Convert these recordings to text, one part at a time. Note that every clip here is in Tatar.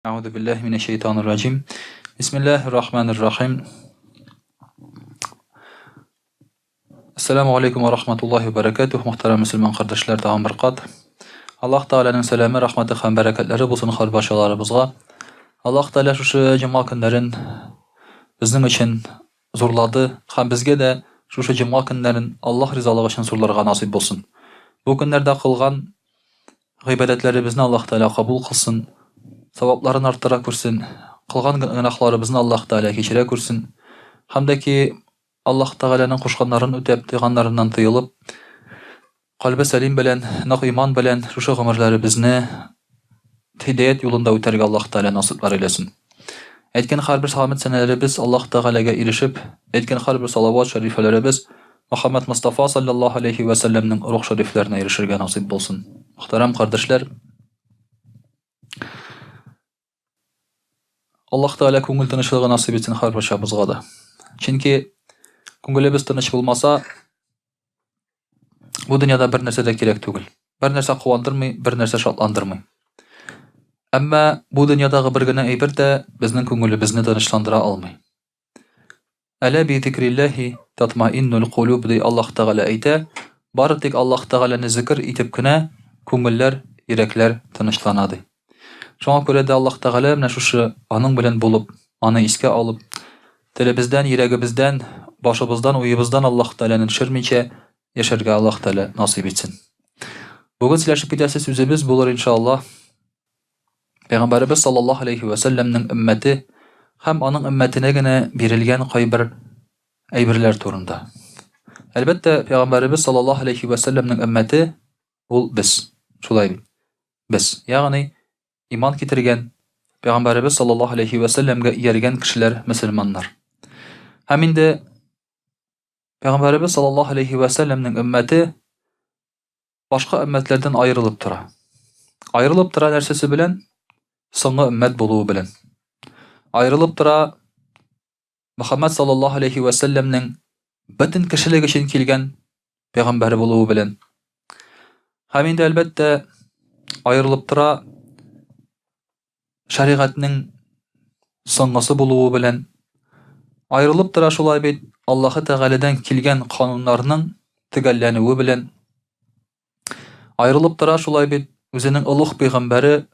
Әгъузу биллаһи минәш шәйтанир раҗим. Бисмиллаһир рахманир рахим. Ассаламу алейкум ва рахматуллаһи ва баракатуһ. Мөхтәрәм мөселман кардәшләр, тагын бер кат. Аллаһ Тәгаләнең сәламе, рәхмәте һәм бәрәкәтләре булсын һәр барчаларыбызга. Аллаһ Тәгалә шушы җомга көннәрен безнең өчен зурлады һәм безгә дә шушы җомга көннәрен Аллаһ ризалыгы өчен зурларга насыйп булсын. Бу көннәрдә кылган Гыйбадәтләребезне Аллаһ Тәгалә кабул кылсын, савапларын арттыра күрсен, кылган гөнаһларыбызны Аллаһ Тәгалә кичерә күрсен. Һәм дә ки Аллаһ Тәгаләнең кушканнарын үтәп, тыйганнарыннан тыелып, кальбе сәлим белән, нык иман белән шушы гомерләребезне һидаять юлында үтәргә Аллаһ Тәгалә насыйплар әйләсен. Әйткән һәрбер хәмд сәнәләребез Аллаһ Тәгаләгә ирешеп, әйткән һәрбер салават шәрифәләребез Мөхәммәд Мостафа салләллаһу алейһи вә сәлләмнең рух шәрифләренә ирешергә насыйп булсын. Мөхтәрәм кардәшләр, Аллаһ Тәгалә күңел тынычлыгы насыйп итсен һәрберчабызга да. Чөнки күңелебез тыныч булмаса, бу дөньяда бер нәрсә дә кирәк түгел. Бер нәрсә куандырмый, бер нәрсә шатландырмый. Әмма бу дөньядагы бер генә әйбер дә безнең күңелебезне тынычландыра алмый. Әлә би зикрилләһи татмаиннул кулуб ди Аллаһ Тәгалә әйтә, бары тик Аллаһ Тәгаләне зикер итеп кенә күңелләр, йөрәкләр тынычлана ди. Шуңа күрә дә Аллаһ Тәгалә менә шушы аның белән булып, аны искә алып, телебездән, йөрәгебездән, башыбыздан, уебыздан Аллаһ Тәгаләне төшермичә яшәргә Аллаһ Тәгалә насыйп итсен. Бүген сөйләшеп китәсе сүзебез булыр иншаллаһ. Пәйгамбәребез саллаллаһу алейхи вә сәлләмнең өммәте һәм аның өммәтенә генә бирелгән кайбер әйберләр турында. Әлбәттә, Пәйгамбәребез саллаллаһу алейхи вә сәлләмнең өммәте ул без. Шулай бит. Без, ягъни иман китергән, Пәйгамбәребез саллаллаһу алейхи вә сәлләмгә ияргән кешеләр, мөселманнар. Һәм инде Пәйгамбәребез саллаллаһу алейхи вә сәлләмнең өммәте башка өммәтләрдән аерылып тора. Аерылып тора нәрсәсе белән? Соңгы өммәт булуы белән. Аерылып тора Мөхәммәд саллаллаһу алейхи вә сәлләмнең бөтен кешелек өчен килгән пәйгамбәре булуы белән. Һәм инде әлбәттә аерылып тора шәригатьнең соңгысы булуы белән. Аерылып тора шулай бит Аллаһы Тәгаләдән килгән кануннарның төгәлләнүе белән. Аерылып тора шулай бит үзенең олуг пәйгамбәре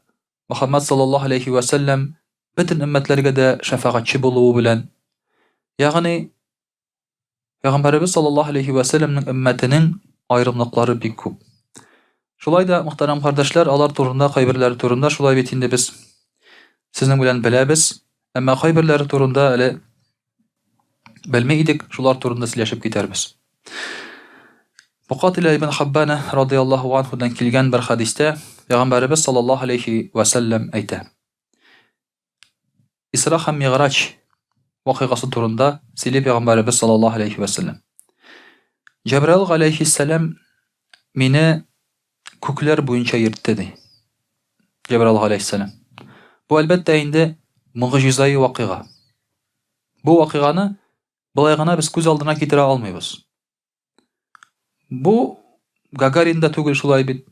Мөхәммәд саллаллаһу алейхи вә сәлләм бөтен өммәтләргә дә шәфәгатьче булуы белән. Ягъни Пәйгамбәребез саллаллаһу алейхи вә сәлләмнең өммәтенең аерымлыклары бик күп. Шулай да, мөхтәрәм кардәшләр, алар турында кайберләре турында шулай бит инде без сезнең белән беләбез, әмма кайберләре турында әле белми идек, шулар турында сөйләшеп китәрбез. Мукатиля ибн Хаббана радияллаһу анхудан килгән бер хәдистә Пәйгамбәребез саллаллаһу алейхи вә сәлләм әйтә. Исра һәм Мигъраҗ вакыйгасы турында сөйли Пәйгамбәребез саллаллаһу алейхи вә сәлләм. Җәбраил галәйһиссәлам мине күкләр буенча йөртте ди. Җәбраил галәйһиссәлам. Бу әлбәттә инде могҗизаи вакыйга. Бу вакыйганы болай гына без күз алдына китерә алмыйбыз. Бу Гагарин да түгел шулай бит.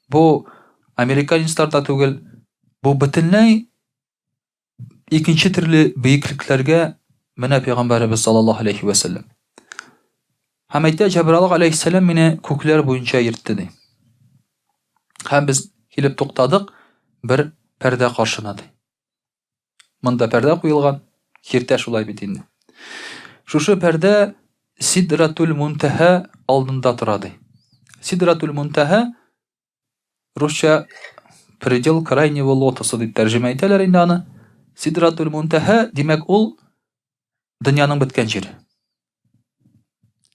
Бу американецлар да түгел. Бу бөтенләй икенче төрле бөеклекләргә менә пәйгамбәребез саллаллаһу алейхи вә сәлләм. Һәм әйтә, Җәбраил алейхиссәлам мине күкләр буенча йөртте ди. Һәм без килеп туктадык бер пәрдә каршына ди. Монда пәрдә куелган, киртә шулай бит инде. Шушы пәрдә Сидратул Мунтаһа алдында тора ди. Сидратул Мунтаһа русча предел крайнего лотоса дип тәрҗемә итәләр инде аны. Сидратул Мунтаһа, димәк, ул дөньяның беткән җире.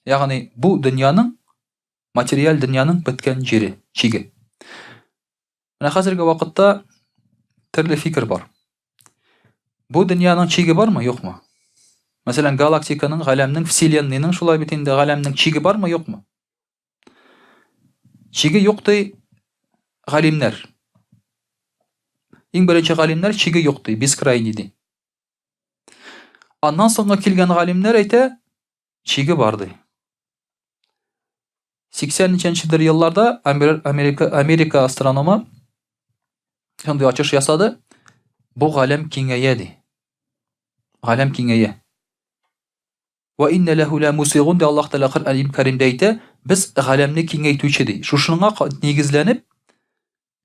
Ягъни бу дөньяның материаль дөньяның беткән җире, чиге. Менә хәзерге вакытта төрле фикер бар. Бу дөньяның чиге бармы, юкмы? Мәсәлән, галактиканың, галәмнең, вселенныйның шулай бит инде галәмнең чиге бармы, юкмы? Чиге юк ди галимнәр. Иң беренче галимнәр чиге юк ди, бескрайний ди. Аннан соңгы килгән галимнәр әйтә, чиге бар ди. 80 ничәнчедер елларда Америка, Америка астрономы шундый ачыш ясады. Бу галәм киңәя ди. Галәм киңәя. Вә иннә ләһү лә мусигун ди Аллаһ Тәгалә Коръән Кәримдә әйтә, без галәмне киңәйтүче ди. Шушыңа нигезләнеп,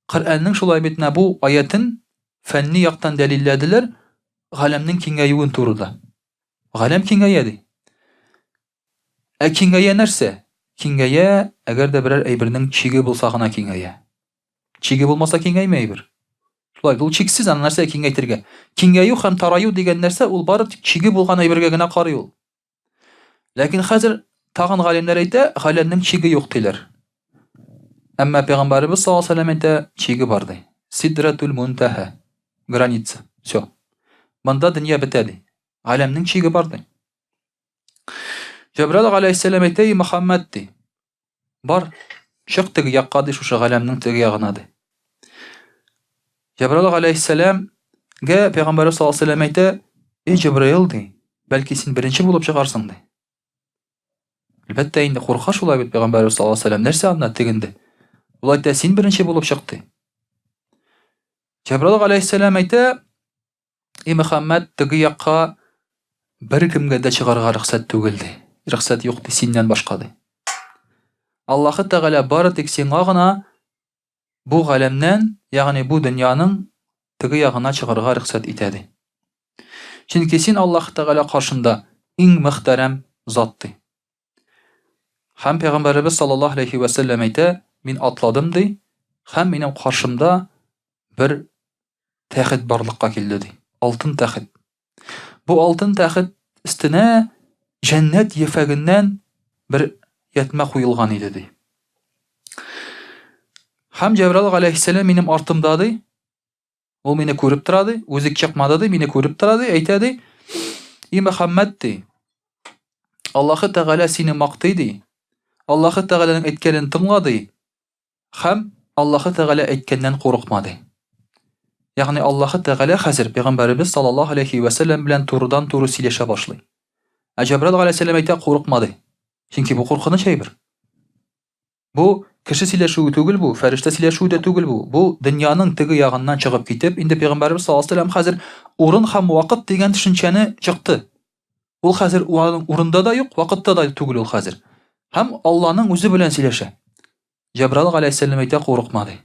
Коръәннең шулай бит менә бу аятен фәнни яктан дәлилләделәр галәмнең киңәюен турыда. Галәм киңәя ди. Ә киңәя нәрсә? Киңәя, әгәр дә берәр әйбернең чиге булса гына киңәя. Чиге булмаса киңәйми әйбер. Шулай, ул чиксез, аны нәрсә киңәйтергә? Киңәю һәм тараю дигән нәрсә ул бары тик чиге булган әйбергә генә карый ул. Ләкин хәзер тагын галимнәр әйтә, галәмнең чиге юк диләр. Әмма пәйгамбәребез саллаллаһу алейһи вәсәлләм әйтә, чиге бар ди. Сидратул мунтаһа. Граница. Все. Монда дөнья бетә ди. Галәмнең чиге бар ди. Җәбраил галәйһиссәлам әйтә, "И Мөхәммәд" ди. Бар, чык теге якка ди, шушы галәмнең теге ягына ди. Җәбраил галәйһиссәламгә пәйгамбәребез саллаллаһу алейһи вәсәлләм әйтә, "Эй Җәбраил" ди, "бәлки син беренче булып чыгарсың" ди. Әлбәттә инде курка шулай бит пәйгамбәребез саллаллаһу алейһи вәсәлләм. Нәрсә анда тегендә? Ул әйтә, син беренче булып чык ди. Җәбраил галәйһиссәлам әйтә, И Мөхәммәд, теге якка беркемгә дә чыгарга рөхсәт түгел, ди. Рөхсәт юк, ди, синнән башка, ди. Аллаһы Тәгалә бары тик сиңа гына бу галәмнән, ягъни бу дөньяның теге ягына чыгарга рөхсәт итә, ди. Чөнки син Аллаһы Тәгалә каршында иң мөхтәрәм зат, ди. Һәм пәйгамбәребез саллаллаһу алейхи вә сәлләм әйтә, мин атладым, ди, һәм минем каршымда бер тәхет барлыкка килде, ди. Алтын тәхет. Бу алтын тәхет өстенә җәннәт ефәгеннән бер ятмә куелган иде, ди. Һәм Җәбраил галәйһиссәлам минем артымда, ди. Ул мине күреп тора, ди. Үзе чыкмады, ди, мине күреп тора, ди, әйтә, ди. И Мөхәммәд, ди. Аллаһы Тәгалә сине мактый, ди. Аллаһы Тәгаләнең әйткәнен тыңла, ди. Һәм Аллаһы Тәгалә әйткәннән курыкма, ди. Ягъни Аллаһы Тәгалә хәзер пәйгамбәребез саллаллаһу алейхи вә сәлләм белән турыдан-туры сөйләшә башлый. Ә Җәбраил галәйһиссәлам әйтә, курыкма, ди. Чөнки бу куркыныч әйбер. Бу кеше сөйләшүе түгел бу, фәрештә сөйләшүе дә түгел бу. Бу дөньяның теге ягыннан чыгып китеп, инде пәйгамбәребез саллаллаһу алейһи вә сәлләм хәзер урын һәм вакыт дигән төшенчәне чыкты. Ул хәзер аның урында да юк, вакытта да түгел ул хәзер. Һәм Алланың үзе белән сөйләшә. Җәбраил галәйһиссәлам әйтә, курыкма ди.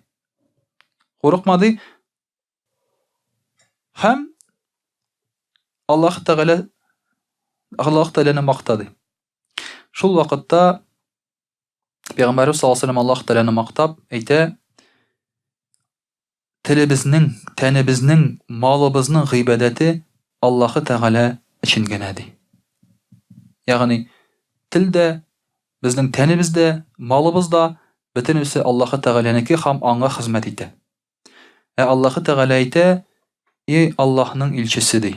Курыкма ди. Һәм Аллаһ Тәгалә Аллаһ Тәгаләне макта ди. Шул вакытта Пәйгамбәрбез саллаллаһу алейһи ва сәлләм Аллаһ Тәгаләне мактап әйтә, телебезнең, тәнебезнең, малыбызның гыйбадәте Аллаһы Тәгалә өчен генә ди. Ягъни тел дә, безнең тәнебез дә, малыбыз да бөтенесе Аллаһы Тәгаләнеке һәм аңа хезмәт итә. Ә Аллаһы Тәгалә әйтә, И Аллаһның илчесе, ди.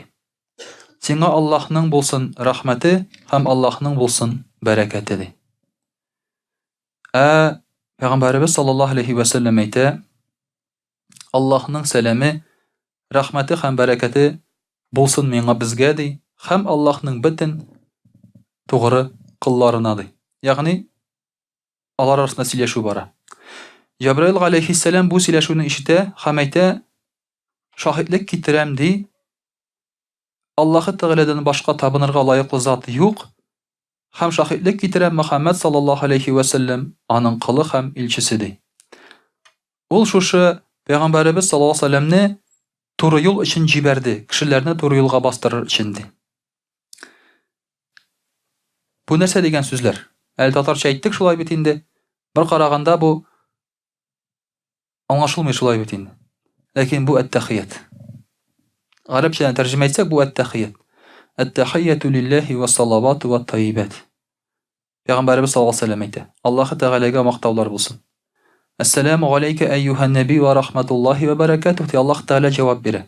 Сиңа Аллаһның булсын рәхмәте һәм Аллаһның булсын бәрәкәте, ди. Ә Пәйгамбәребез саллаллаһу алейхи вә сәлләм әйтә, Аллаһның сәламе, рәхмәте һәм бәрәкәте булсын миңа безгә, ди, һәм Аллаһның бөтен тугры колларына, ди. Ягъни Алар арасында сөйләшү бара. Җәбраил галәйһиссәлам бу сөйләшүне ишетә һәм әйтә, Шаһитлек китерәм, ди, Аллаһы Тәгаләдән башка табынырга лаеклы зат юк, һәм шаһитлек китерәм Мөхәммәд саллаллаһу алейхи вә сәлләм аның колы һәм илчесе, ди. Ул шушы пәйгамбәребез саллаллаһу алейһи вә сәлләмне туры юл өчен җибәрде, кешеләрне туры юлга бастырыр өчен, ди. Бу нәрсә дигән сүзләр? Әле татарча әйттек шулай бит инде. Бер караганда бу аңлашылмый шулай бит инде. Ләкин бу әттәхият. Гарәпчәдән тәрҗемә итсәк, бу әттәхият. Әттәхияту лилләһи ва салавату ва тайибат. Пәйгамбәребез саллаллаһу алейһи ва сәлләм әйтә, Аллаһы Тәгаләгә мактаулар булсын. Әссәләмү галәйкә әйюһән нәби вә рахмәтуллаһи вә бәрәкәтүһ, ди Аллаһ Тәгалә җавап бирә.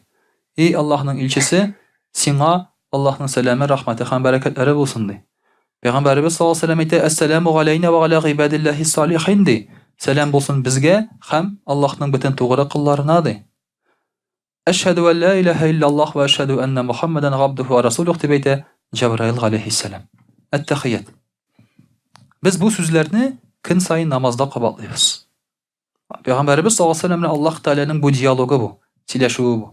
Эй Аллаһның илчесе, сиңа Аллаһның сәламе, рәхмәте һәм бәрәкәтләре булсын, ди. Пәйгамбәребез саллаллаһу алейһи ва сәлләм әйтә, Әссәләмү галәйнә вә галә гыйбадиллаһис салихин, ди. Сәлам булсын безгә һәм Аллаһның бөтен тугры колларына, ди. Әшһәдү ән лә иләһә илляллаһ вә әшһәдү әннә Мухаммәдән габдүһү вә расулүһ дип әйтә Җәбраил галәйһиссәлам. Әт-тәхият. Без бу сүзләрне көн саен намазда кабатлыйбыз. Пәйгамбәребез саллаллаһу алейһи ва сәлләм белән Аллаһ Тәгаләнең бу диалогы бу, сөйләшүе бу.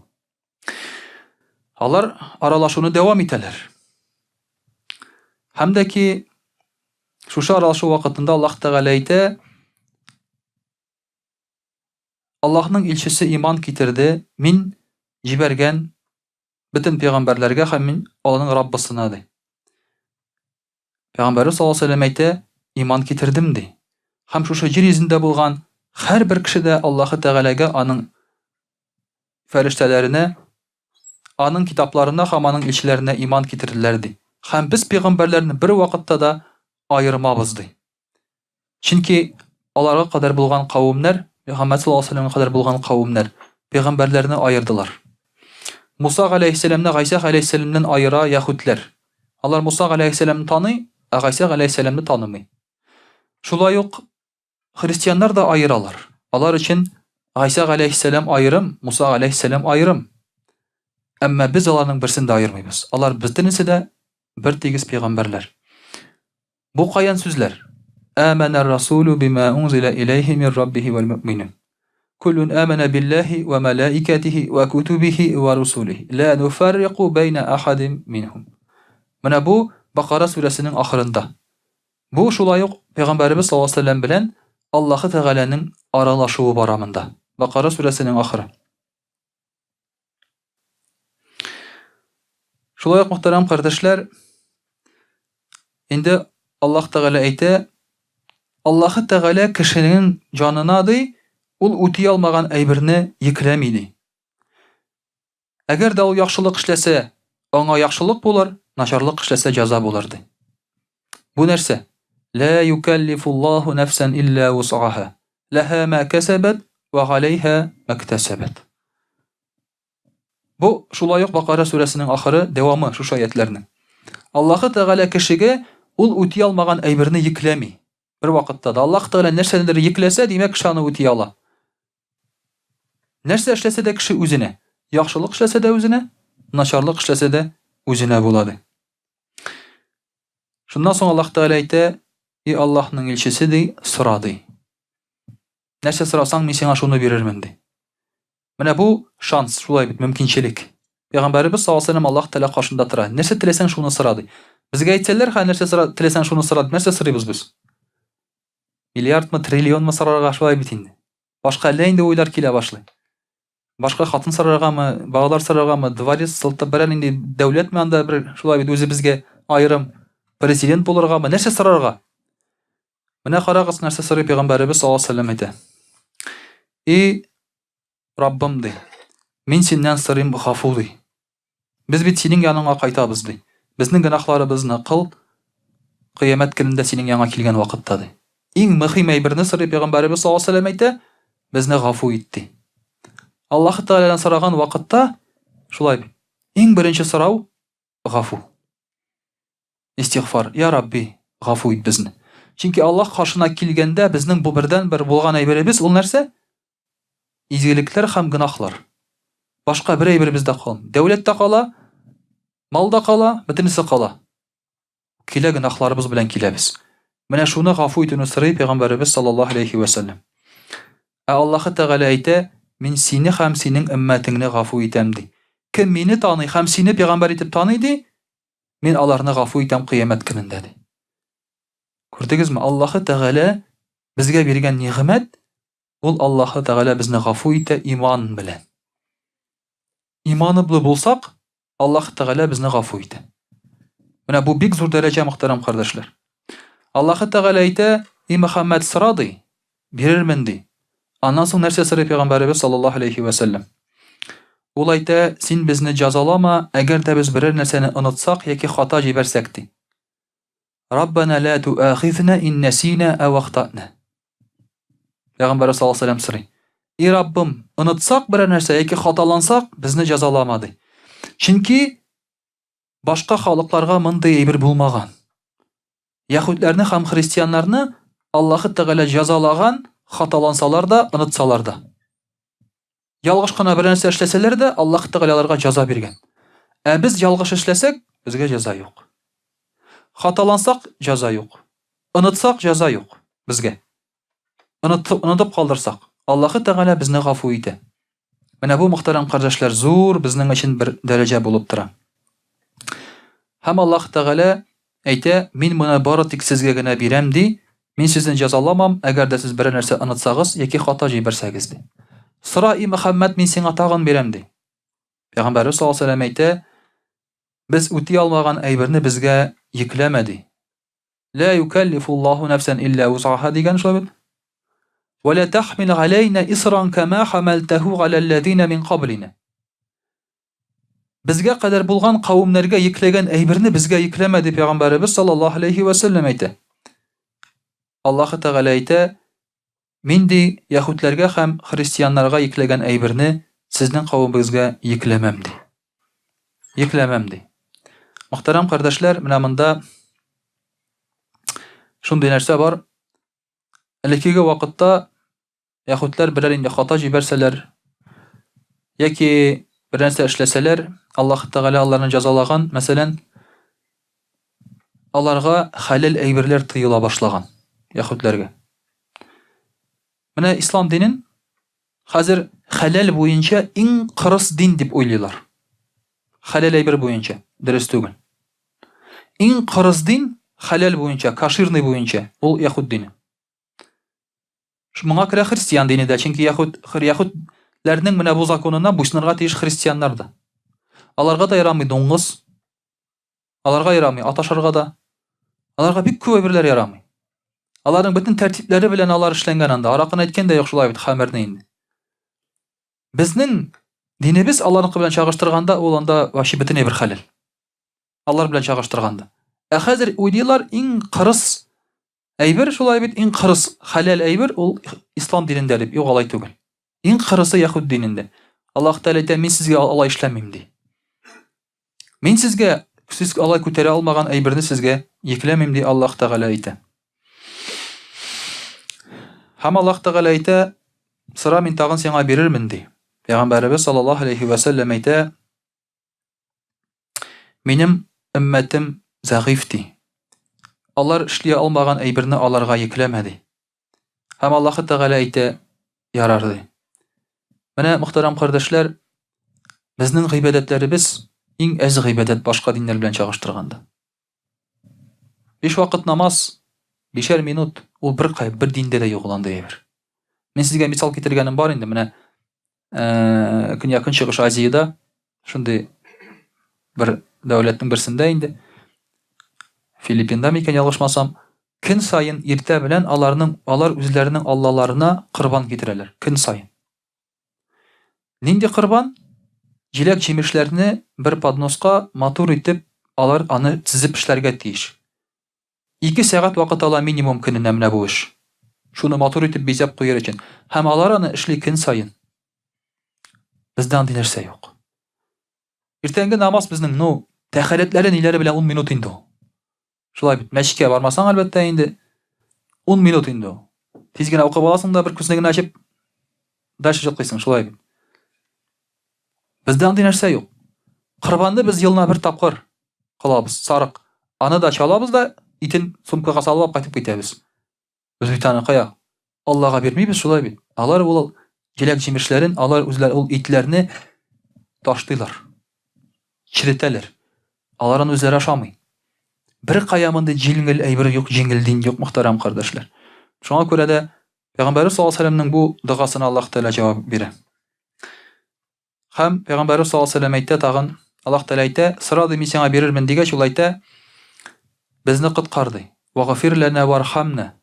Алар аралашуны дәвам итәләр. Һәм дә ки шушы аралашу вакытында Аллаһ Тәгалә әйтә, Аллаһның илчесе иман китерде, мин җибәргән бөтен пәйгамбәрләргә һәм мин аларның Раббысына ди. Пәйгамбәрбез саллаллаһу алейһи вәсәлләм әйтә, иман китердем ди. Һәм шушы җир йөзендә булган һәрбер кеше дә Аллаһы Тәгаләгә, аның фәрештәләренә, аның китапларына һәм аның илчеләренә иман китерделәр ди. Һәм без пәйгамбәрләрне бер вакытта да аермабыз ди. Чөнки аларга кадәр булган кавемнәр, Мөхәммәд саллаллаһу алейһи вәсәлләмгә кадәр булган кавемнәр пәйгамбәрләрне аердылар. Муса галәйһиссәламне Гайсә галәйһиссәламнән аера яһүдләр. Алар Муса галәйһиссәламне таный, ә Гайсә галәйһиссәламне танымый. Шулай ук христианнар да аералар. Алар өчен Гайсә галәйһиссәлам аерым, Муса галәйһиссәлам аерым. Әмма без аларның берсен дә аермыйбыз. Алар бөтенесе дә бер тигез пәйгамбәрләр. Бу каян сүзләр? Әмәнә расулу бима унзиля иләйһи мин раббихи вәл мөминун. Куллун әмәнә билләһи вә мәләикәтиһи вә кутубихи вә русулихи. Лә нуфаррику бәйнә ахадим минһум. Менә бу Бакара сүрәсенең ахырында. Бу шулай ук Пәйгамбәребез саллаллаһу алейһи вәсәлләм белән Аллаһы Тәгаләнең аралашуы бара монда. Бакара сүрәсенең ахыры. Шулай ук, мөхтәрәм кардәшләр, инде Аллаһ Тәгалә әйтә, Аллаһ Тәгалә кешенең җанына ди, ул үти алмаган әйберне йөкләми ди. Әгәр дә ул яхшылык эшләсә, аңа яхшылык булыр, начарлык эшләсә җәза булыр ди. Бу нәрсә? Ла юкаллифуллаһу нәфсән илля вусаха. Ләһә мә кәсәбәт вә галәйһә мәктәсәбәт. Бу шулай ук Бакара сүрәсенең ахыры дәвамы шушы аятләрнең. Аллаһы Тәгалә кешегә ул үти алмаган әйберне йөкләми. Бер вакытта да Аллаһ Тәгалә нәрсәнедер йөкләсә, димәк, кеше аны үти ала. Нәрсә эшләсә дә кеше үзенә. Яхшылык эшләсә дә үзенә, начарлык эшләсә дә үзенә була ди. Шуннан соң Аллаһ Тәгалә әйтә, И Аллаһның илчесе ди, сора ди. Нәрсә сорасаң, мин сиңа шуны бирермен ди. Менә бу шанс, шулай бит, мөмкинчелек. Пәйгамбәребез саллаллаһу алейһи вәсәлләм Аллаһ Тәгалә каршында тора. Нәрсә теләсәң, шуны сора ди. Безгә әйтсәләр, ха, нәрсә сора, теләсәң, шуны сора, нәрсә сорыйбыз без? Миллиардмы, триллионмы сорарга шулай бит инде. Башка әллә инде уйлар килә башлый. Башка хатын сораргамы, балалар сораргамы, дворец сылтап берәр нинди дәүләтме анда бер шулай бит үзебезгә аерым президент булыргамы, нәрсә сорарга? Менә карагыз, нәрсә сорый пәйгамбәребез саллаллаһу алейһи вәсәлләм әйтә. И Раббым ди, мин синнән сорыйм гафу ди. Без бит синең яныңа кайтабыз ди. Безнең гөнаһларыбызны кыл кыямәт көнендә синең янга килгән вакытта ди. Иң мөһим әйберне сорый пәйгамбәребез саллаллаһу алейһи вәсәлләм әйтә, безне гафу ит ди. Аллаһ Тәгаләдән сораган вакытта шулай бит. Иң беренче сорау гафу. Истигъфар, я Рабби, гафу ит безне. Чөнки Аллаһ каршына килгәндә безнең бу бердәнбер булган әйберебез ул нәрсә? Изгелекләр һәм гөнаһлар. Башка бер әйберебез дә калмый. Дәүләт тә кала, мал да кала, бөтенесе кала. Килә гөнаһларыбыз белән киләбез. Менә шуны гафу итүне сорый пәйгамбәребез саллаллаһу алейхи вә сәлләм. Ә Аллаһы Тәгалә әйтә, мин сине һәм синең өммәтеңне гафу итәм ди. Кем мине таный һәм сине пәйгамбәр итеп таный ди, мин аларны гафу итәм кыямәт көнендә ди. Күрдегезме? Аллаһы Тәгалә безгә биргән нигъмәт ул Аллаһы Тәгалә безне гафу итә иман белән. Иманыблы булсак, Аллаһ Тәгалә безне гафу итә. Менә бу бик зур дәрәҗә, мөхтәрәм кардәшләр. Аллаһ Тәгалә әйтә, "И Мөхәммәд, сора ди, бирермен ди." Аннан соң нәрсә сорый пәйгамбәребез саллаллаһу алейхи ва сәлләм? Ул әйтә, "Син безне җәзалама, әгәр дә без берәр нәрсәне онытсак яки хата җибәрсәк" ди. Раббана ла туахизна ин насина ау ахтана. Пәйгамбәр саллаллаһу алейһи сорый. И Раббым, онытсак берәр нәрсә яки хаталансак, безне җәзалама ди. Чөнки башка халыкларга мондый әйбер булмаган. Яһүдләрне һәм христианнарны Аллаһы Тәгалә җәзалаган, хаталансалар да, онытсалар да. Ялгыш кына бер нәрсә эшләсәләр дә, Аллаһ Тәгалә аларга җәза биргән. Ә без ялгыш эшләсәк, безгә җәза юк. Хаталансак, җәза юк. Онытсак, җәза юк безгә. Онытып, онытып калдырсак, Аллаһ Тәгалә безне гафу итә. Менә бу мөхтәрәм кардәшләр зур безнең өчен бер дәрәҗә булып тора. Һәм Аллаһ Тәгалә әйтә, мин моны бары тик сезгә генә бирәм, ди, мин сезне җәзаламам, әгәр дә сез берәр нәрсә онытсагыз яки хата җибәрсәгез, ди. Сора, и Мөхәммәд, мин сиңа тагын бирәм, ди. Пәйгамбәрбез саллаллаһу алейһи ва сәлләм әйтә, без үти алмаган әйберне безгә йөкләмә, ди. Ла юкәллифуллаһу нәфсән илля вусаха дигән шулай бит. Ва ла тахмил галәйна исран кама хамалтаху галәлләзина мин каблина. Безгә кадәр булган кавемнәргә йөкләгән әйберне безгә йөкләмә дип пәйгамбәребез саллаллаһу алейхи ва сәлләм әйтә. Аллаһы Тәгалә әйтә, Мин ди, яһүдләргә һәм христианнарга йөкләгән әйберне сезнең кавемегезгә йөкләмәм ди. Йөкләмәм ди. Мөхтәрәм кардәшләр, менә монда шундый нәрсә бар. Элеккеге вакытта яһүдләр берәр инде хата җибәрсәләр яки бер нәрсә эшләсәләр, Аллаһ Тәгалә аларны җәзалаган, мәсәлән, аларга хәләл әйберләр тыела башлаган яһүдләргә. Менә ислам динен хәзер хәләл буенча иң кырыс дин дип уйлыйлар. Хәләл әйбер буенча, дөрес түгел. Иң кырыс дин хәләл буенча, кошерный буенча, ул яһүд дине. Моңа керә христиан дине дә, чөнки яһүд яһүдләрнең менә бу законына буйсынырга тиеш христианнар да. Аларга да ярамый дуңгыз, Аларга ярамый ат ашарга да. Аларга бик күп әйберләр ярамый. Аларның бөтен тәртипләре белән алар эшләнгән анда. Аракыны әйткән дә юк шулай бит, хәмерне инде. Безнең динебез аларныкы белән чагыштырганда, ул анда вообще бөтенләй бер хәләл. Алар белән чагыштырганда. Ә хәзер уйлыйлар, иң кырыс Әйбер шулай бит, иң кырыс хәләл әйбер ул ислам динендә дип. Юк, алай түгел. Иң кырысы яһүд динендә. Аллаһ Тәгалә әйтә, мин сезгә алай эшләмим ди. Мин сезгә сез алай күтәрә алмаган әйберне сезгә йөкләмим ди Аллаһ Тәгалә әйтә. Һәм Аллаһ Тәгалә әйтә, сора мин тагын сиңа бирермен ди. Пәйгамбәребез саллаллаһу алейхи ва сәлләм әйтә, Минем өммәтем зәгыйфь, ди. Алар эшли алмаган әйберне аларга йөкләмә, ди. Һәм Аллаһы Тәгалә әйтә, ярар, ди. Менә, мөхтәрәм кардәшләр, безнең гыйбадәтләребез иң әз гыйбадәт башка диннәр белән чагыштырганда. Биш вакыт намаз, бишәр минут, ул бер кай, бер диндә дә юк ул андый әйбер. Мин сезгә мисал китергәнем бар инде, менә э, Көньяк Көнчыгыш Азиядә шундый бер дәүләтнең берсендә инде Филиппинда микән ялгышмасам, көн саен иртә белән аларның алар үзләренең аллаларына корбан китерәләр, көн саен. Нинди корбан? Җиләк-җимешләрне бер подноска матур итеп алар аны тезеп эшләргә тиеш. Ике сәгать вакыт ала минимум көненә менә бу эш. Шуны матур итеп бизәп куер өчен. Һәм алар аны эшли көн саен. Бездә андый нәрсә юк. Иртәнге намаз безнең, ну, тәхәрәтләре ниләре белән 10 минут инде ул. Шулай бит, мәчеткә бармасаң, әлбәттә инде, 10 минут инде ул. Тиз генә укып аласың да, бер күзне генә ачып, дальше җоклыйсың, шулай бит. Бездә андый нәрсә юк. Корбанны без елына бер тапкыр кылабыз, сарык. Аны да чалабыз да, итен сумкага салып алып кайтып китәбез. Без бит аны кая? Аллага бирмибез шулай бит. Алар ул җиләк-җимешләрен, алар үзләре ул итләрне ташлыйлар. Черетәләр. Алар аны үзләре ашамый. Бер кая мондый җиңел әйбер юк, җиңел дин юк, мөхтәрәм кардәшләр. Шуңа күрә дә Пәйгамбәрбез саллаллаһу алейһи вәсәлләмнең бу догасына Аллаһ Тәгалә җавап бирә. Һәм Пәйгамбәрбез саллаллаһу алейһи вәсәлләм әйтә тагын, Аллаһ Тәгалә әйтә, сора ди, мин сиңа бирермен дигәч, ул әйтә, безне коткар ди. Вагфир ләнә вархамна.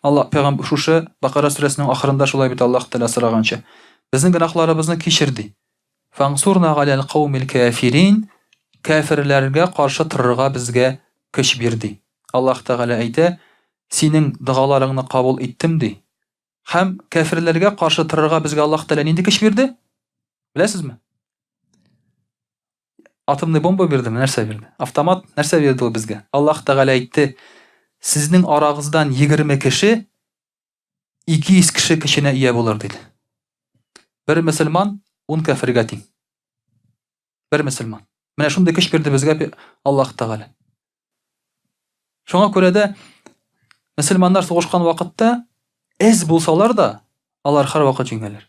Аллаһ пәйгамбәр шушы Бакара сүрәсенең ахырында шулай бит Аллаһ Тәгалә сораганча. Безнең гөнаһларыбызны кичер ди. Фансурна галәл каумил кафирин. Кафирләргә каршы торырга безгә көч бир ди. Аллаһ Тәгалә әйтә, синең догаларыңны кабул иттем ди. Һәм кәферләргә каршы торырга безгә Аллаһ Тәгалә нинди көч бирде? Беләсезме? Атомный бомба бирдеме? Нәрсә бирде? Автомат нәрсә бирде ул безгә? Аллаһ Тәгалә әйтте, сезнең арагыздан 20 кеше 200 кеше көченә ия булыр диде. Бер мөселман 10 кәфергә тиң. Бер мөселман. Менә шундый көч бирде безгә Аллаһ Тәгалә. Шуңа күрә дә мөселманнар сугышкан вакытта әз булсалар да, алар һәрвакыт җиңәләр.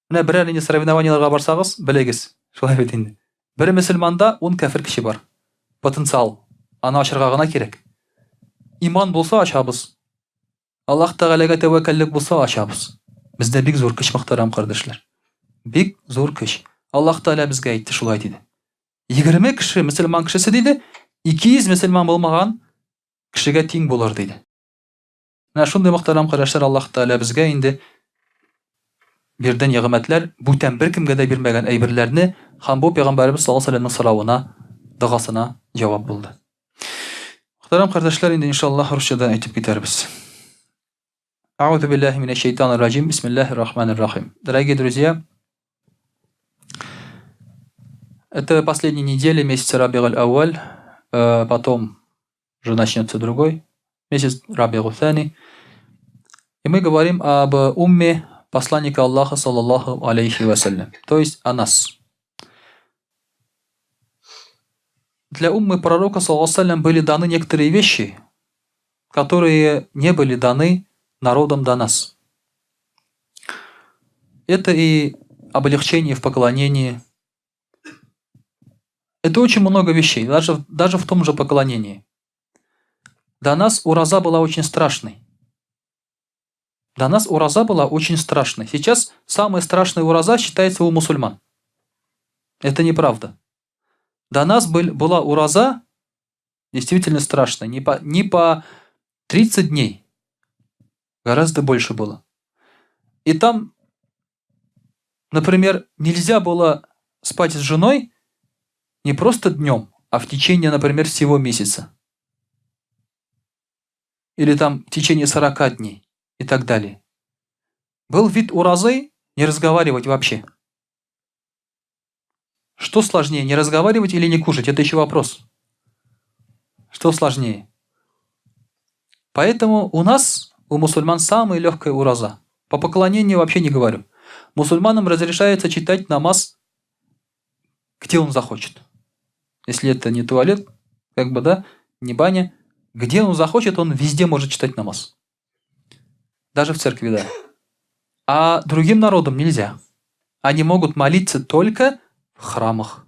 Менә берәр нинди соревнованиеләргә барсагыз, белегез, шулай бит инде. Бер мөселманда ун кәфер көче бар. Потенциал. Аны ачырга гына кирәк. Иман булса ачабыз. Аллаһ Тәгаләгә тәвәккәллек булса ачабыз. Бездә бик зур көч, мөхтәрәм кардәшләр. Бик зур көч. Аллаһ Тәгалә безгә әйтте шулай диде. 20 кеше мөселман кешесе диде, 200 мөселман булмаган кешегә тиң булыр диде. Менә шундый мөхтәрәм кардәшләр, Аллаһ Тәгалә безгә инде бирде нигъмәтләр, бүтән беркемгә дә бирмәгән әйберләрне һәм бу пәйгамбәребез саллаллаһу алейһи вәсәлләмнең соравына, догасына җавап булды. Мөхтәрәм кардәшләр, инде иншаллаһ русча да әйтеп китәрбез. Аузу биллахи минәш шайтанир раҗим. Бисмиллахир рахманир рахим. Дорогие друзья, это последняя неделя месяца Рабигаль Ауаль, потом уже начнется другой месяц Рабигаль Thani. И мы говорим об умме посланника Аллаха, саллаллаху алейхи вассалям, то есть о нас. Для уммы пророка, саллаллаху алейхи были даны некоторые вещи, которые не были даны народам до нас. Это и облегчение в поклонении. Это очень много вещей, даже, даже в том же поклонении. До нас ураза была очень страшной. До нас ураза была очень страшной. Сейчас самая страшная ураза считается у мусульман. Это неправда. До нас был, была ураза действительно страшная. Не по, не по 30 дней. Гораздо больше было. И там, например, нельзя было спать с женой не просто днем, а в течение, например, всего месяца. Или там в течение 40 дней и так далее. Был вид уразы не разговаривать вообще. Что сложнее, не разговаривать или не кушать? Это еще вопрос. Что сложнее? Поэтому у нас, у мусульман, самая легкая ураза. По поклонению вообще не говорю. Мусульманам разрешается читать намаз, где он захочет. Если это не туалет, как бы, да, не баня, где он захочет, он везде может читать намаз. Даже в церкви, да. А другим народам нельзя. Они могут молиться только в храмах.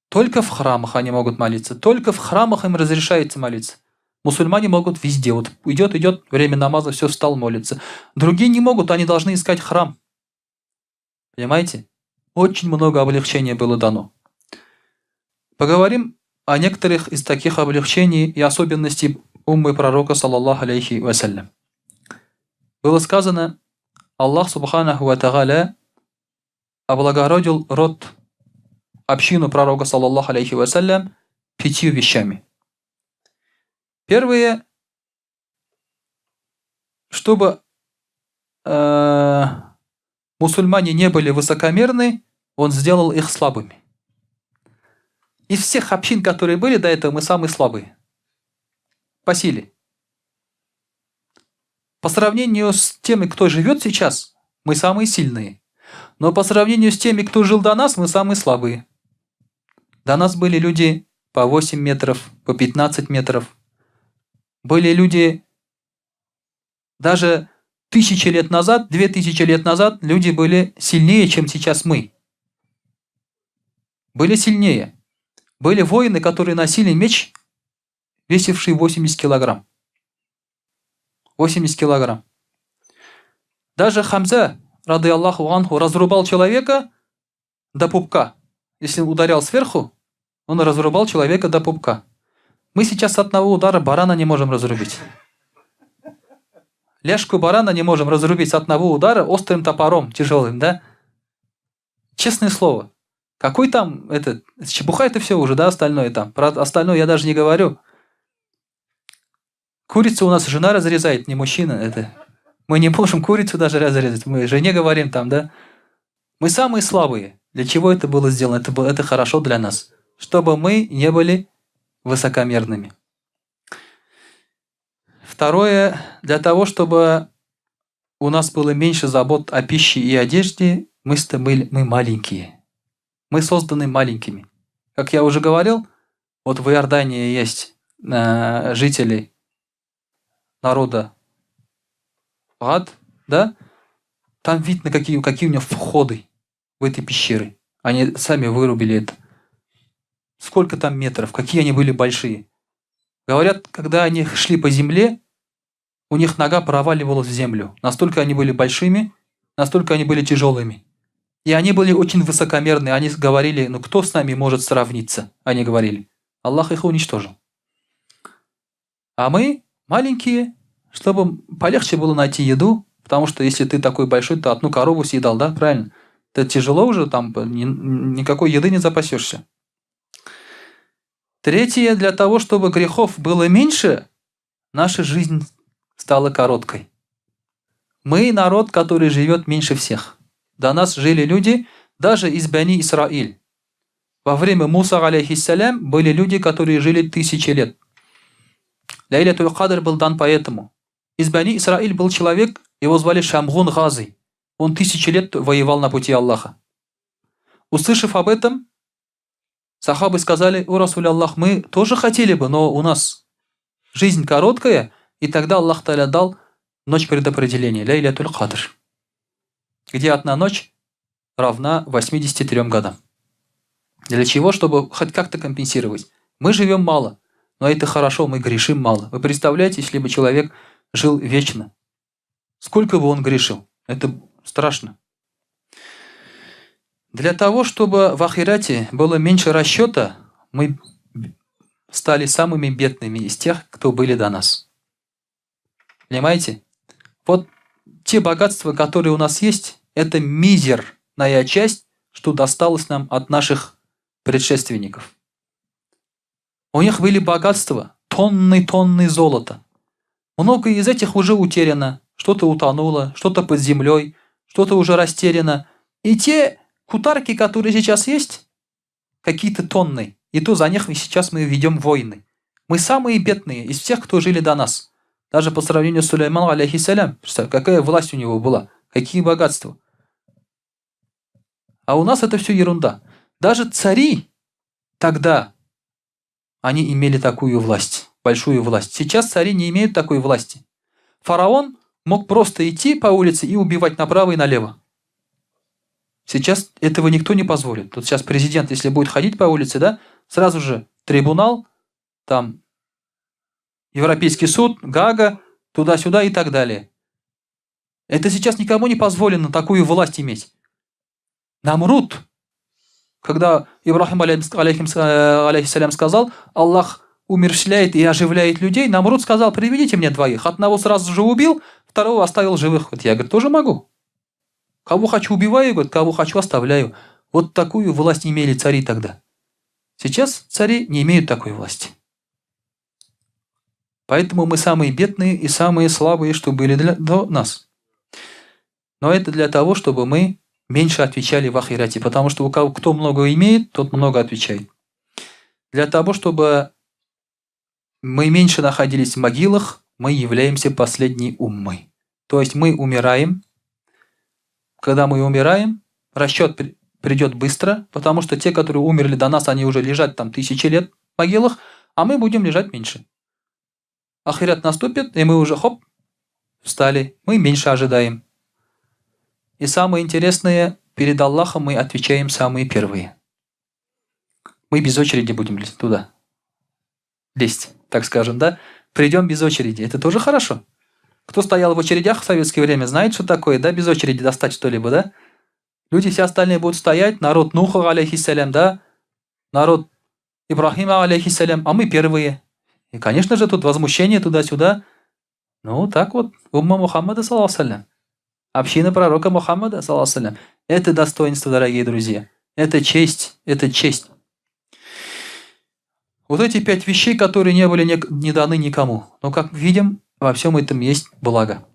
Только в храмах они могут молиться. Только в храмах им разрешается молиться. Мусульмане могут везде. Вот идет, идет, время намаза, все, встал, молится. Другие не могут, они должны искать храм. Понимаете? Очень много облегчения было дано. Поговорим о некоторых из таких облегчений и особенностей уммы пророка, саллаллаху алейхи вассалям. Было сказано, Аллах субханаху ва тагаля облагородил род, общину пророка, саллаллаху алейхи вассалям, пятью вещами. Первое, чтобы мусульмане не были высокомерны, он сделал их слабыми. Из всех общин, которые были до этого, мы самые слабые. По силе. По сравнению с теми, кто живет сейчас, мы самые сильные. Но по сравнению с теми, кто жил до нас, мы самые слабые. До нас были люди по 8 метров, по 15 метров. Были люди даже тысячи лет назад, 2000 лет назад люди были сильнее, чем сейчас мы. Были сильнее. Были воины, которые носили меч, весивший 80 килограмм. 80 килограмм. Даже Хамза, рады Аллаху анху, разрубал человека до пупка. Если он ударял сверху, он разрубал человека до пупка. Мы сейчас с одного удара барана не можем разрубить. Ляжку барана не можем разрубить с одного удара острым топором тяжелым, да? Честное слово. Какой там этот, чепуха это все уже, да, остальное там. Про остальное я даже не говорю. Курицу у нас жена разрезает, не мужчина. Это. Мы не можем курицу даже разрезать. Мы жене говорим там, да. Мы самые слабые. Для чего это было сделано? Это было, это хорошо для нас. Чтобы мы не были высокомерными. Второе, для того, чтобы у нас было меньше забот о пище и одежде, мы маленькие. Мы созданы маленькими. Как я уже говорил, вот в Иордании есть жители народа Гад, да? Там видно, какие у него входы в эти пещеры. Они сами вырубили это. Сколько там метров, какие они были большие. Говорят, когда они шли по земле, у них нога проваливалась в землю. Настолько они были большими, настолько они были тяжелыми. И они были очень высокомерны. Они говорили: «Ну кто с нами может сравниться?» Они говорили. Аллах их уничтожил. А мы маленькие, чтобы полегче было найти еду, потому что если ты такой большой, то одну корову съедал, да, правильно? Это тяжело уже, там никакой еды не запасешься. Третье, для того, чтобы грехов было меньше, наша жизнь стала короткой. Мы народ, который живет меньше всех. До нас жили люди, даже из Бани Исраиль. Во время Муса, عليه السلام, были люди, которые жили тысячи лет. ليلة القدر был дан поэтому. Из Бани Исраиль был человек, его звали Шамгун Гази. Он тысячи лет воевал на пути Аллаха. Услышав об этом, сахабы сказали: «О رسول الله, мы тоже хотели бы, но у нас жизнь короткая», и тогда Аллах تعالى дал ночь предопределения, ليلة القدر, где одна ночь равна 83 годам. Для чего? Чтобы хоть как-то компенсировать. Мы живем мало, но это хорошо, мы грешим мало. Вы представляете, если бы человек жил вечно? Сколько бы он грешил? Это страшно. Для того, чтобы в ахирате было меньше расчета, мы стали самыми бедными из тех, кто были до нас. Понимаете? Вот те богатства, которые у нас есть, это мизерная часть, что досталось нам от наших предшественников. У них были богатства, тонны-тонны золота. Многое из этих уже утеряно, что-то утонуло, что-то под землей, что-то уже растеряно. И те кутарки, которые сейчас есть, какие-то тонны, и то за них сейчас мы ведем войны. Мы самые бедные из всех, кто жили до нас. Даже по сравнению с Сулейманом, عليه السلام, какая власть у него была, какие богатства. А у нас это все ерунда. Даже цари тогда, они имели такую власть, большую власть. Сейчас цари не имеют такой власти. Фараон мог просто идти по улице и убивать направо и налево. Сейчас этого никто не позволит. Вот сейчас президент, если будет ходить по улице, да, сразу же трибунал, там Европейский суд, Гаага, туда-сюда и так далее. Это сейчас никому не позволено такую власть иметь. Намруд, когда Ибрахим, عليه السلام, сказал: «Аллах умерщвляет и оживляет людей», Намруд сказал: «Приведите мне двоих». Одного сразу же убил, второго оставил живых. Вот я, говорит, тоже могу. Кого хочу, убиваю, говорит, кого хочу, оставляю. Вот такую власть имели цари тогда. Сейчас цари не имеют такой власти. Поэтому мы самые бедные и самые слабые, что были до нас. Но это для того, чтобы мы меньше отвечали в ахирате, потому что у кого кто много имеет, тот много отвечает. Для того, чтобы мы меньше находились в могилах, мы являемся последней уммой. То есть мы умираем. Когда мы умираем, расчет придет быстро, потому что те, которые умерли до нас, они уже лежат там тысячи лет в могилах, а мы будем лежать меньше. Ахират наступит, и мы уже хоп, встали, мы меньше ожидаем. И самое интересное, перед Аллахом мы отвечаем самые первые. Мы без очереди будем лезть туда. Лезть, так скажем, да? Придем без очереди. Это тоже хорошо. Кто стоял в очередях в советское время, знает, что такое, да, без очереди достать что-либо, да? Люди все остальные будут стоять, народ Нуха, عليه السلام, да, народ Ибрахима, عليه السلام, а мы первые. И, конечно же, тут возмущение туда-сюда. Ну, так вот, умма Мухаммада, صلى الله. Община пророка Мухаммада, صلى الله. Это достоинство, дорогие друзья. Это честь, это честь. Вот эти пять вещей, которые не были не даны никому. Но, как видим, во всем этом есть благо.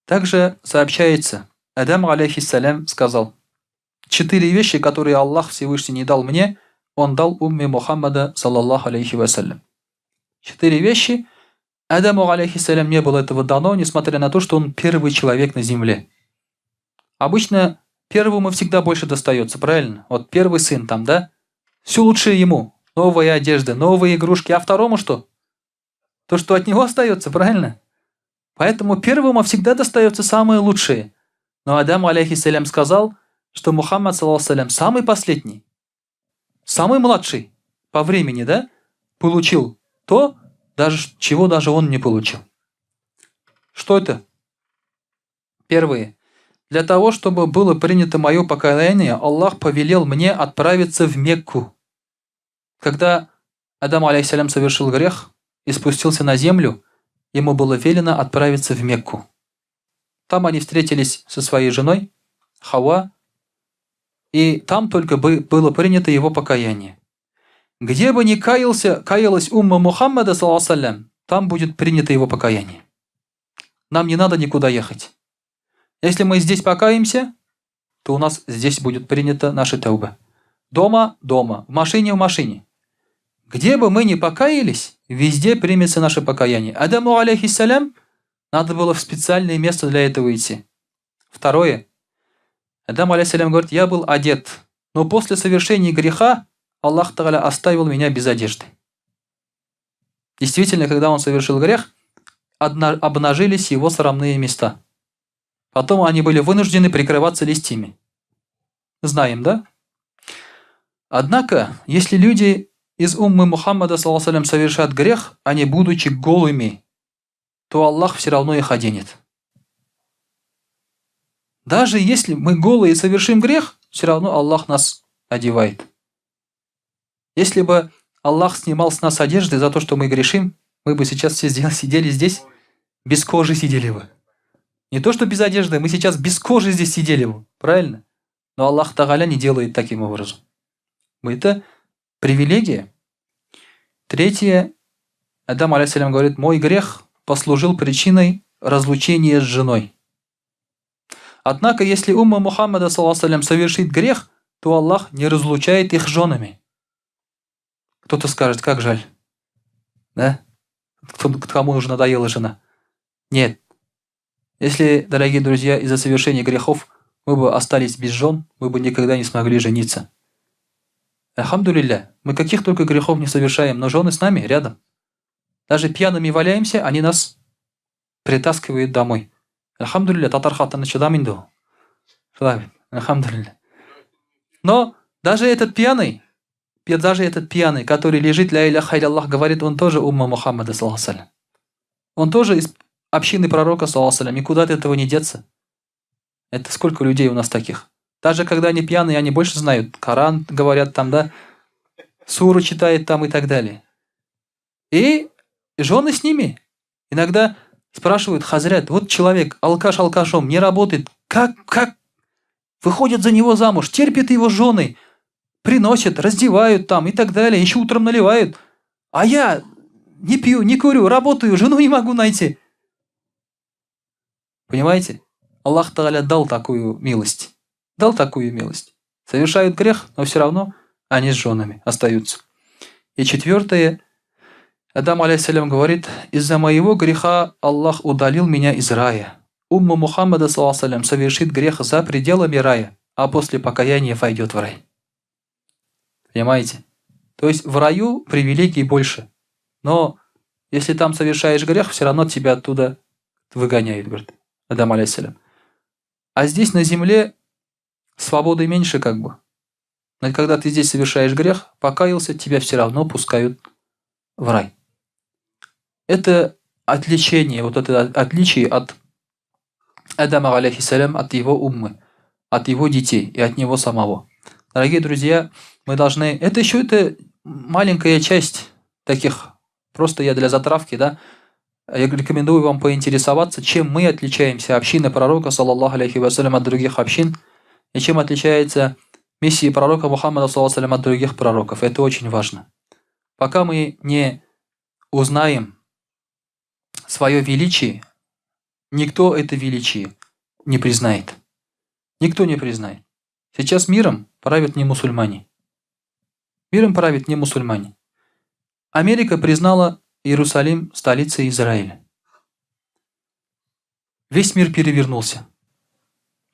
Также сообщается, Адам, عليه السلام, сказал: «Четыре вещи, которые Аллах Всевышний не дал мне, он дал умме Мухаммада, صلى الله عليه وسلم». Четыре вещи Адаму, عليه السلام, не было этого дано, несмотря на то, что он первый человек на земле. Обычно первому всегда больше достается, правильно? Вот первый сын там, да? Все лучшее ему. Новая одежда, новые игрушки. А второму что? То, что от него остается, правильно? Поэтому первому всегда достается самое лучшее. Но Адам, алейхиссалям, сказал, что Мухаммад, саллаллаху самый последний, самый младший по времени, да, получил то, даже, чего даже он не получил. Что это? Первое. Для того, чтобы было принято мое покаяние, Аллах повелел мне отправиться в Мекку. Когда Адам, алейхиссалям, совершил грех и спустился на землю, ему было велено отправиться в Мекку. Там они встретились со своей женой, Хава, и там только было принято его покаяние. Где бы ни каялся, каялась умма Мухаммада, саллаллаху там будет принято его покаяние. Нам не надо никуда ехать. Если мы здесь покаемся, то у нас здесь будет принято наша тауба. Дома – дома, в машине – в машине. Где бы мы ни покаялись, везде примется наше покаяние. Адаму, алейхиссалям, надо было в специальное место для этого идти. Второе. Адам, алейхиссалям, говорит, я был одет, но после совершения греха Аллах Тагаля оставил меня без одежды. Действительно, когда он совершил грех, обнажились его срамные места. Потом они были вынуждены прикрываться листьями. Знаем, да? Однако, если люди из уммы Мухаммада, саллаллаху совершат грех, они будучи голыми, то Аллах все равно их оденет. Даже если мы голые совершим грех, все равно Аллах нас одевает. Если бы Аллах снимал с нас одежды за то, что мы грешим, мы бы сейчас все сидели здесь, без кожи сидели бы. Не то, что без одежды, мы сейчас без кожи здесь сидели бы, правильно? Но Аллах Тагаля не делает таким образом. Это привилегия. Третье, Адам, алейхиссалям, говорит, мой грех послужил причиной разлучения с женой. Однако, если умма Мухаммада, саллаллаху совершит грех, то Аллах не разлучает их с женами. Кто-то скажет, как жаль. Да? Кому уже надоела жена. Нет. Если, дорогие друзья, из-за совершения грехов мы бы остались без жен, мы бы никогда не смогли жениться. Альхамдулилля, мы каких только грехов не совершаем, но жены с нами рядом. Даже пьяными валяемся, они нас притаскивают домой. Альхамдулилля, татар хатыны чыдам инде ул. Альхамдулилля. Но даже этот пьяный, который лежит, ля иляха Аллах, говорит, он тоже умма Мухаммада, саллаллаху Он тоже из общины пророка, саллаллаху никуда от этого не деться. Это сколько людей у нас таких? Даже когда они пьяные, они больше знают. Коран говорят там, да, суру читает там и так далее. И жены с ними. Иногда спрашивают, хазрят, вот человек, алкаш алкашом, не работает, как выходят за него замуж, терпит его жены, приносят, раздевают там и так далее, еще утром наливают. А я не пью, не курю, работаю, жену не могу найти. Понимаете? Аллах Тагаля дал такую милость. Дал такую милость. Совершают грех, но все равно они с женами остаются. И четвертое, Адам, алейхиссалям, говорит, из-за моего греха Аллах удалил меня из рая. Умма Мухаммада, саллаллаху совершит грех за пределами рая, а после покаяния войдет в рай. Понимаете? То есть в раю привилегий больше. Но если там совершаешь грех, все равно тебя оттуда выгоняют, говорит Адам, алейхиссалям. А здесь на земле свободы меньше как бы. Но когда ты здесь совершаешь грех, покаялся, тебя все равно пускают в рай. Это отличение, вот это отличие от Адама, алейхиссалям, от его уммы, от его детей и от него самого. Дорогие друзья, мы должны... Это еще это маленькая часть таких, просто я для затравки, да, я рекомендую вам поинтересоваться, чем мы отличаемся, община пророка, саллаллаху алейхи вассалям, от других общин, и чем отличается миссия пророка Мухаммада, саллаллаху алейхи от других пророков. Это очень важно. Пока мы не узнаем свое величие, никто это величие не признает. Никто не признает. Сейчас миром правят не мусульмане. Миром правят не мусульмане. Америка признала Иерусалим столицей Израиля. Весь мир перевернулся.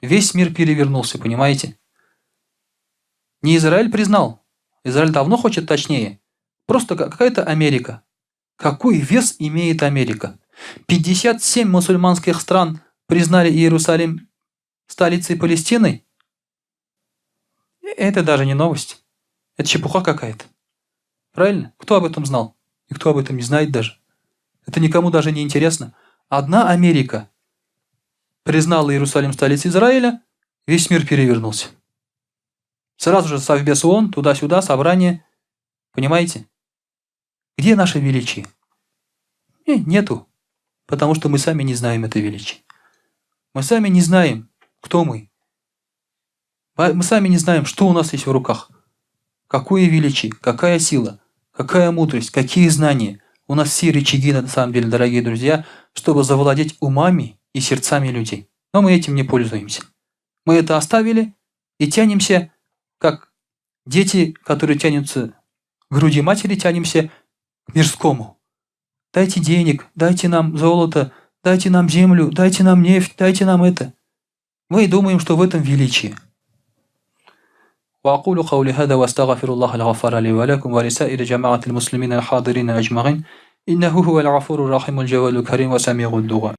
Весь мир перевернулся, понимаете? Не Израиль признал. Израиль давно хочет точнее. Просто какая-то Америка. Какой вес имеет Америка? 57 мусульманских стран признали Иерусалим столицей Палестины? Это даже не новость. Это чепуха какая-то. Правильно? Кто об этом знал? Никто об этом не знает даже. Это никому даже не интересно. Одна Америка признала Иерусалим столицей Израиля, весь мир перевернулся. Сразу же Совбез ООН, туда-сюда, собрание. Понимаете? Где наше величие? Нету. Потому что мы сами не знаем это величие. Мы сами не знаем, кто мы. Мы сами не знаем, что у нас есть в руках. Какое величие, какая сила, какая мудрость, какие знания. У нас все рычаги, на самом деле, дорогие друзья, чтобы завладеть умами и сердцами людей. Но мы этим не пользуемся. Мы это оставили и тянемся, как дети, которые тянутся к груди матери, тянемся к мирскому. Дайте денег, дайте нам золото, дайте нам землю, дайте нам нефть, дайте нам это. Мы думаем, что в этом величие. وأقول قولي هذا وأستغفر الله الغفار لي ولكم ولسائر جماعة المسلمين الحاضرين أجمعين إنه هو الغفور الرحيم الجواد الكريم وسميع الدعاء.